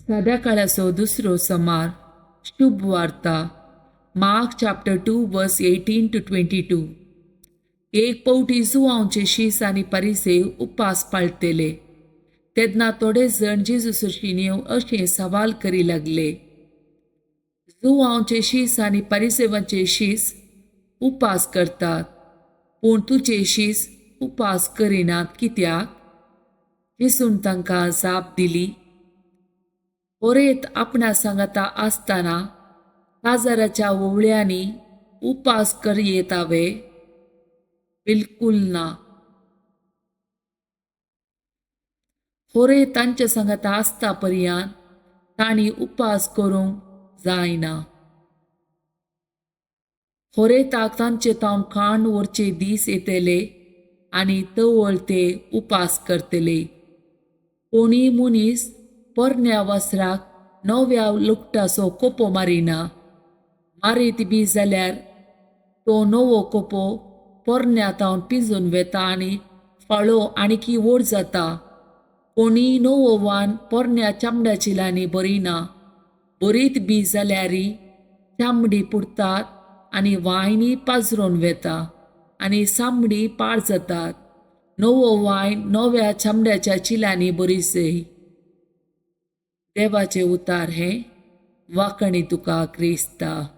साद्या काळाचो दुसरो समार शुभ वार्ता Mark chapter 2 verse 18 to 22. एक पवटी जुवांवचे शीस आनी परिसे उपास पाळटले तेन्ना थोडे जण जेजू येवन अशें सवाल करी लागले. जुवांवचे शीस आनी परिसेवांचे शीस उपास करतात, पूण तुजे शीस उपास करिनात कित्याक? जेजून तांकां जाप दिली, होरेत आपणा सांगाता आसतना काजाराच्या ओवळ्यांनी उपास करयेतावे? बिलकुल ना. होरे तांच्या सांगाता आसता पर्यंत तांणी उपास करूंक जायना. होरेताक तांचे तावन खाण व्हरचे दीस येतले आनी तवळ ते उपास करतले. कोणीय मनीस पोरण्या वस्त्राक नव्या लुगटाचो कोपो मारिना, मारीत बी जाल्यार तो नवो कोपो पोरण्या तावन पिंजून वेता आनी फाळो आणकी व्हड जाता. कोणीय नवो वान पोरण्या चामड्या चिलांनी भरिना, भरीत बी जाल्यार चामडी पुरतात आनी वायनी पाजरून वेता आनी चामडी पाड जातात. नवो वायन नव्या चामड्याच्या चिलांनी भरीसय. देवाचें उतार हें वांकणी तुका क्रिस्ता.